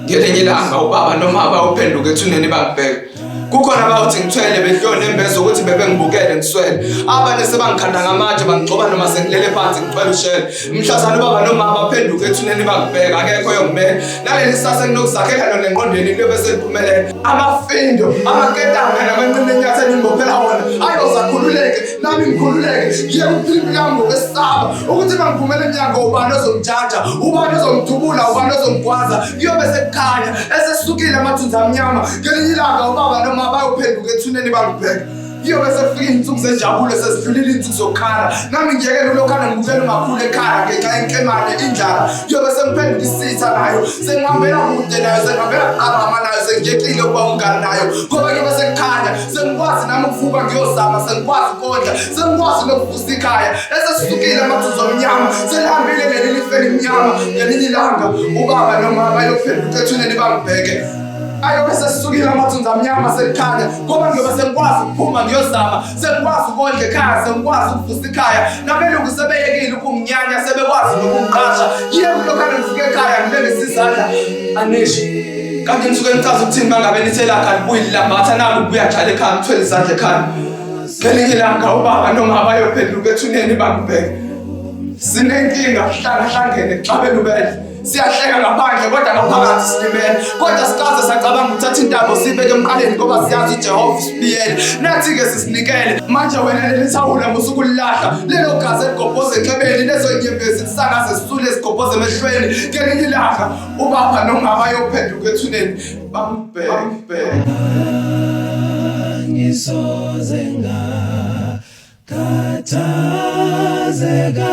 Ngelinye ilanga ubaba noma bawuphenduka ethuneni bangibheke. Kukhona abayothi ngithwele behlone nembeza ukuthi bebengibukele ngiswele. Abanye sebangikhanda ngamatshe bangigxoba noma sengilele phansi ngicwele ushele. Mhlazane ubaba nomama baphenduka ethuneni bangibheka akekho oyongimela. Naleli kusasa enginokuzakhela lona engqondweni liyobe seliphumelele. Amafindo, amaketanga namanqina enyatheni ngibophela wona ayoze akhululeke nami ngikhululeke ngiye kuphila impilo yami ngokwesaba ukuthi uma ngiphumela emnyango ubani ozongijaja ubani ozongidubula ubani ozongigwaza kuyobe sekukhanya esesukile amathunzi amnyama ngelinye ilanga ubaba noma bayophenduka ethuneni bangibheke kuyobe sekufika iy'nsuku zenjabulo sezidlulile iy'nsuku zokukhala nami ngiyekele ulokhana ngibukela umakhulu ekhala ngenxa yenkemane indlala kuyobe sengiphenduka isitha nayo sengihambela kude nayo sengihambela kuqabama nayo sengiyekile ukuba umngani nayo ngoba kuyobe sekukhanya sengikwazi nami ukuvuka ngiyozama sengikwazi ukondla sengikwazi nokuvusa ikhaya esesisukile amathuzu omnyama selihambile leli life elimnyama ngelinye ilanga ubaba nomama bayophenduka ethuneni bangibheke ayobe sesisukile amathunzi amnyama sekukhanya ngoba ngiyobe sengikwazi ukuphuma ngiyozama sengikwazi ukondla ekhaya sengikwazi ukuvusa ikhaya nabelungu sebeyekile ukunginyanya sebekwazi nokungiqasha yiye kulokhane ngifike ekhaya ngilengisa izandla anishi kanti nisuke nichaza ukuthini mangabe nithe lakha libuye lilambatha naku kubuya njalo ekhaya ngithwele izandla ekhaya ngelinye ilanga ubaba noma bayophenduka ethuneni bangibheke sinenkinga hlangahlangene kuxabela ubedle siyahleka ngaphandle kodwa ngaphakathi silimele kodwa sikaze sacabanga ukuthatha intambo siyibeke emqaleni ngoba siyazi ujehova usibiyele nathi-ke sisinikele manje wena leli thawula musukulilahla lelo gazi eligobhoza enxebeni lezo nyembezi kusangaze sisule zigobhoza emehlweni ngelinye ilanga ubaba nomama yophenduka ethuneni bambheke ngisoze ngakhathazeka.